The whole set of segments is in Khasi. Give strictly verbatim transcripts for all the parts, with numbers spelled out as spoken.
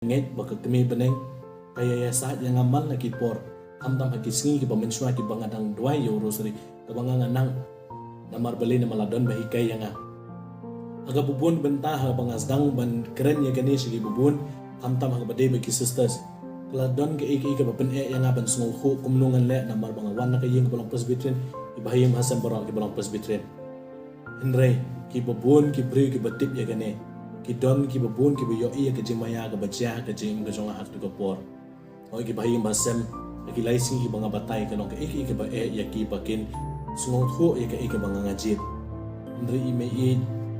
ngeit ba ka kmie bneng ka ïa ïasaid ïa nga man la ki por, khamtam ha ki sngi kiba mynshuwa kiba nga dang duwai ïa u rosary, kaba nga nga nang. Namar balei? Namar la don ba hikai ïa nga. Ha kaba bun bynta haba nga sdang ban kren ïa kane sha ki ba bun, khamtam ha kaba dei ba ki sisters, ka la don kaei kaei kaba pyneh ïa nga ban sngewthuh kumno ngan leh, namar ba nga wan na ka ïing kaba long Presbyterian, kiba ha ïing ha sem baroh kiba long Presbyterian. Hynrei ki ba bun ki briew kiba tip ïa kane, ki don ki ba bun kiba ïohi ïa ka jingmaïa kaba jia ha ka jingim ka jong nga ha katu ka por. Hooid, kiba ha ïing ba sem, ha ki lai sngi kiba nga batai ka long kaei kaei kaba eh ïa ki ba kin sngewthuh ïa kaei kaba nga nga jied. Hynrei i mei i,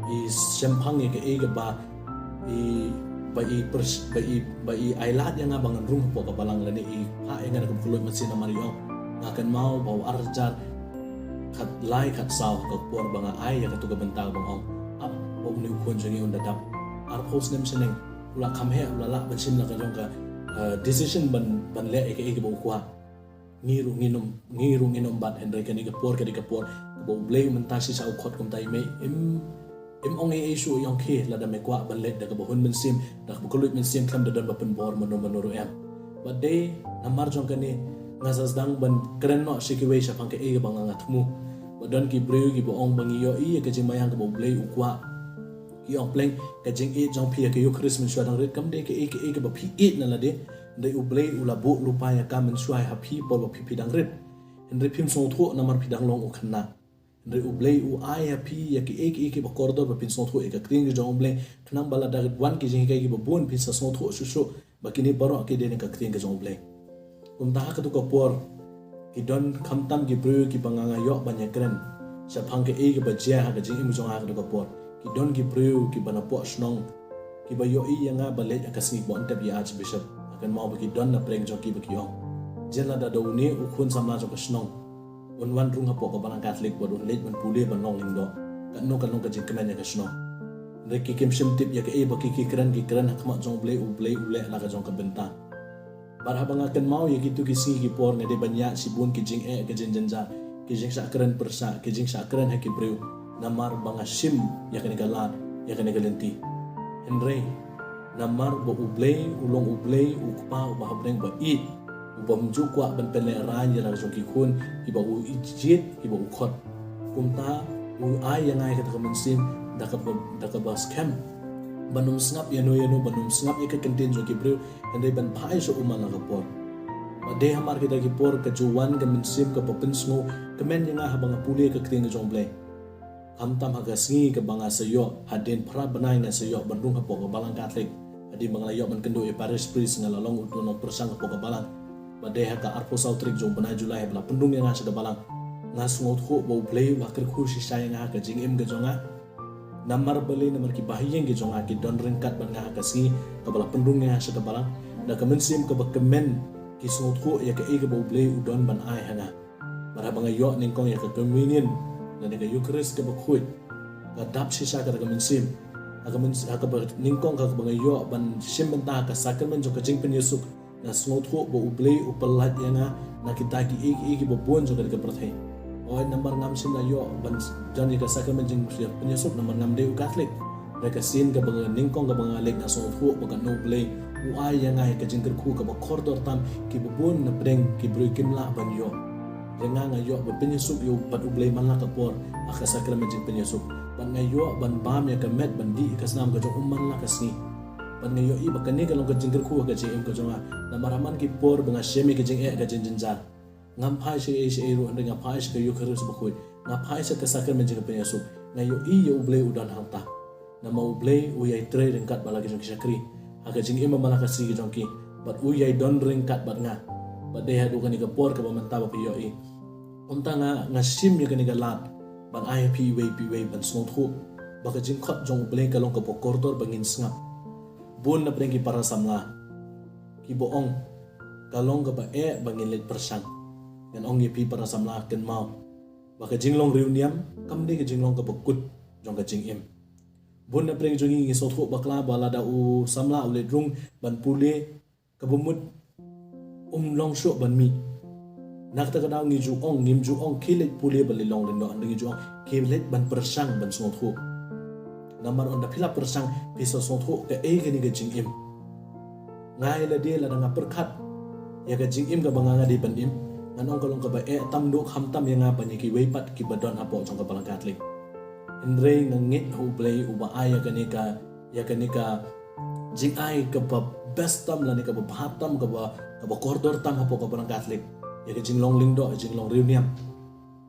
i shemphang ïa kaei kaba i, ba i pers-, ba i, ba i ailad ïa nga ba ngan rung hapoh ka balang, lane i phah ïa nga da kaba kylluid mynsiem namar i ong nga kynmaw ba u arhajar khatlai khatsaw ha ka por ba nga ai ïa katu ka bynta ba nga ong, ap, ba une u khun jong ngi un da dap arphew snem shaneng, u la kham heh, u la lah ban shim la ka jong ka, eh, decision ban, ban leh ïa kaei kaba u kwah. Ngi ruh ngin ym, ngi ruh ngin ym bat, hynrei kane ka por ka dei ka por kaba U Blei mynta shisha u khot kumta, i mei im, im ong ei ei shuh, i ong khie, lada me kwah ban leit da kaba hun mynsiem, da kaba kylluid mynsiem, khlem da don ba pynbor mano mano ruh em. Bad dei namar jong kane nga sa sdang ban kren noh sha kiwei shaphang kaei kaba nga nga thmu. Ba don ki briew kiba ong ba ngi ïohi ïa ka jingmaïa kaba U Blei u kwah. Ki ong pleng ka jingïeit jong phi ïa ka Eukharist mynshuwa dang rit kam dei kaei kaei kaba phi ïeit na lade. Hynrei U Blei u la buh lypa ïa ka mynshuwa ha phi por ba phi phi dang rit. Hynrei phim sngewthuh namar phi dang long u khynnah. Hynrei U Blei u ai ha phi ïa kaei kaei kaba kordor ba phin sngewthuh ïa ka ktien ka jong U Blei. Khnang ba lada wan ki jinghikai kiba bun phin sa sngewthuh shuh shuh ba kine baroh ki dei na ka ktien ka jong U Blei. Kumta ha katu ka por ki don khamtam ki briew kiba nga nga ïoh ban ïakren shaphang kaei kaba jia ha ka jingim jong nga ha katu ka por. Ki don ki briew kiba napoh shnong kiba ïohi ïa nga ba leit ha ka sngi, ba ym tep ïa Archbishop. Nga kynmaw ba ki don na pdeng jong ki ba ki ong, jan lada da une u khun samla jong ka shnong un wan rung hapoh ka Balang Katholik bad un leit ban pule ban long lyngdoh, katno ka long ka jingkmen ïa ka shnong. Hynrei ki kim shym tip ïa kaei ba ki, ki kren, ki kren ha khmat jong U Blei, U Blei u leh la ka jong ka bynta. Bad haba nga kynmaw ïa kitu ki sngi ki por, nga dei ban ïaid shibun ki jingeh, ki jingjynjar, ki jingshah kren pyrshah, ki jingshah kren ha ki briew, namar ba nga shim ïa kane ka lad, ïa kane ka lynti. Hynrei namar ba U Blei u long U Blei u Kpa uba ha bneng ba ïeit, u bym ju kwah ban pynlehrain ïa la ka jong ki khun kiba u jied, kiba u khot. Kumta u ai ïa nga ïa kata ka mynsiem da kaba, da kaba skhem ban ym sngap ïano ïano, ban ym sngap ïa ka kyntien jong ki briew, hynrei ban phai sha u man la ka por. Bad dei hamar kita ki por ka ju wan ka mynsiem kaba pynsngewkmen ïa nga haba nga pule ka ktien ka jong U Blei. Khamtam ha ka sngi kaba nga sa ïoh, hadien phra bnai nga sa ïoh ban rung hapoh ka Balang Katholik, hadien ba nga la ïoh ban kynduh ïa parish priest, nga la long uto u nongpyrshang hapoh ka balang. Bad dei ha ka arphew saw tarik jong u bnai July haba la pynrung ïa nga sha ka balang, nga sngewthuh ba U Blei u la kyrkhu shisha ïa nga ha ka jingim ka jong nga. Namar balei? Namar kiba ha ïing ki jong nga ki don ryngkat bad nga ha ka sngi kaba la pynrung ïa nga sha ka balang, da ka mynsiem kaba kmen ki sngewthuh ïa kaei kaba U Blei u don ban ai ha nga. Bad haba nga ïoh nyngkong ïa ka communion lane ka Eucharist kaba khuid, ka dap shisha kata ka mynsiem. Ha ka myns-, ha kaba nyngkong, ha kaba nga ïoh ban shim bynta ha ka sakramen jong ka jingpynïasuk, nga sngewthuh ba U Blei u pyllait ïa nga na kita kiei kiei kiba bun jong kane ka pyrthei. Hooid, namar ngam shym la ïoh ban don ïa ka sakramen jingpynïasuk namar ngam dei u Katholik. Hynrei ka sien kaba nyngkong kaba nga leit, nga sngewthuh ba katno U Blei u ai ïa nga ïa ka jingkyrkhu kaba kordor tam, kiba bun na pdeng ki briew kim lah ban ïoh. Hynrei nga, nga ïoh ban pynïasuk ïa u bad U Blei man la ka por ha ka sakramen jingpynïasuk. Bad nga ïoh ban bam ïa ka met ban dih ïa ka snam ka jong u man la ka sngi. Bad nga ïohi ba kane ka long ka jingkyrkhu ha ka jingim ka jong nga. Namar ha man ki por ba nga shem ïa ka jingeh, ka jingjynjar, ngam phai sha ei sha ei ruh, hynrei nga phai sha ka Eucharist bakhuid, nga phai sha ka sakramen jingpynïasuk, nga ïohi ïa U Blei u don hangta. Namar U Blei u ïai trei ryngkat bad la ki jong ki shakri ha ka jingim ba man la ka sngi ka jong ki, bad u ïai don ryngkat bad nga. Bad dei haduh kane ka por kaba mynta ba phi ïohi. Kumta nga, nga shim ïa kane ka lad ban ai ha phi iwei pa iwei ban sngewthuh ba ka jingkhot jong U Blei ka long kaba kordor ba ngin sngap. Bun na pdeng ki para samla kiba ong ka long kaba eh ba ngin leit pyrshang. Ngan ong ïa phi para samla, kynmaw ba ka jinglong riewniam kam dei ka jinglong kaba kut jong ka jingim. Bun na pdeng jong ngi ngi sngewthuh bakla ba lada u samla u leit rung ban pule, kaba mut um long shuh ban mih. Na kata ka daw ngi ju ong, ngim ju ong khie leit pule ban leit long lyngdoh, hynrei ngi ju ong khie leit ban pyrshang ban sngewthuh. Namar ynda phi la pyrshang phi sa sngewthuh kaei kane ka jingim. Nga ïa lade lada nga pyrkhat ïa ka jingim kaba nga nga dei ban im, ngan ong ka long kaba eh tam duh khamtam ïa nga ban ïa kiwei pat kiba don hapoh jong ka Balang Katholik. Hynrei nga ngeit ha U Blei uba ai ïa kane ka, ïa kane ka jingai kaba best tam lane kaba bha tam, kaba, kaba kordor tam hapoh ka Balang Katholik, ïa ka jinglong lyngdoh, ïa ka jinglong riewniam.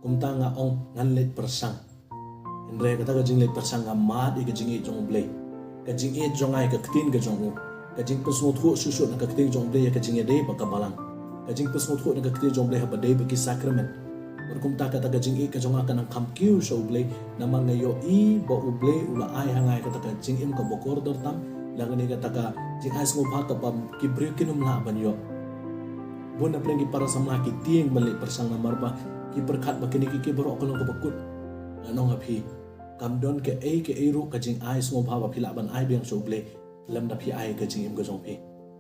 Kumta nga ong ngan leit pyrshang. Hynrei kata ka jingleit pyrshang nga mad ïa ka jingïeit jong U Blei. Ka jingïeit jong nga ïa ka ktien ka jong u. Ka jingpynsngewthuh shuh shuh na ka ktien jong U Blei ïa ka jingïadei bad ka Balang. Ka jingpynsngewthuh na ka ktien jong U Blei haba dei bad ki sakramen. Bad kumta kata ka jingïeit ka jong nga kan nang kham kiew sha U Blei namar nga ïohi ba U Blei u la ai ha nga ïa kata ka jingim kaba kordor tam, lane kata ka jingai sngewbha kaba ki briew kin ym lah ban ïoh. Bun na pdeng ki para samla ki tieng ban leit pyrshang namar ba ki pyrkhat ba kine kiei kiei baroh ka long kaba kut. Ngan ong ha phi, kam don kaei kaei ruh ka jingai sngewbha ba phi lah ban ai biang sha U Blei lymda phi ai ka jingim ka jong phi.